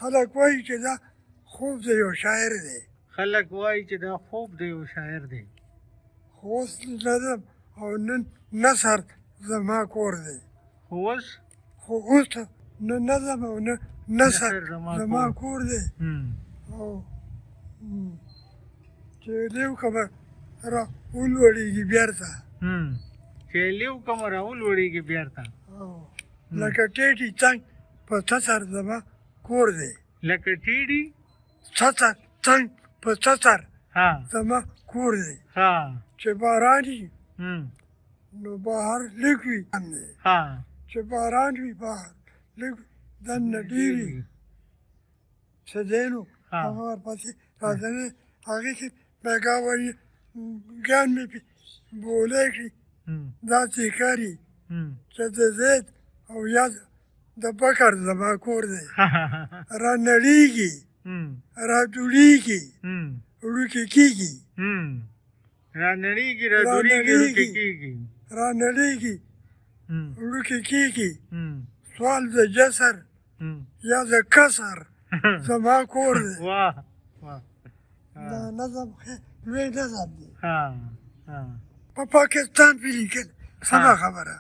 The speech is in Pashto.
خلک وایي چې دا خوب د یو شاعر دی. خلک وایي چې دا خوب د یو شاعر دی. خو اوس نظم او نه نثر زما کور دی. خو اوس، خو اوس نه نظم او نه نثر نثر زما زما کور. کور دی. او چې لیو کومه را ولوړېږي بېرته، چې لیو کوم راولوړېږي بیرته، او لکه ټیټي څنګ په څڅر زما کور دی. لکه ټیډي څڅر، څنګ په څڅر زما کور دی. چې باران وي نو بهر لږ وي هم دی. چې باران وي بهر لږ وي، دننه ډېر وي. څه دی نو هغه ورپسې راځنه هغې کې بېګا وایي ګان مې پې بولی کړي، داسې ښکاري چې د زید او یا د بکر زما کور دی. را نړېږي، را جوړېږي، وړوکی کېږي. را نړېږي، را جوړېږي، وړوکی کېږي. را نړېږي، وړوکی کېږي. سوال د جسر یا د کسر زما کور دی. واه واه. دا نظم ښه لوی نظم دی. ها ها. په پاکستان پې لیکل سمه خبره.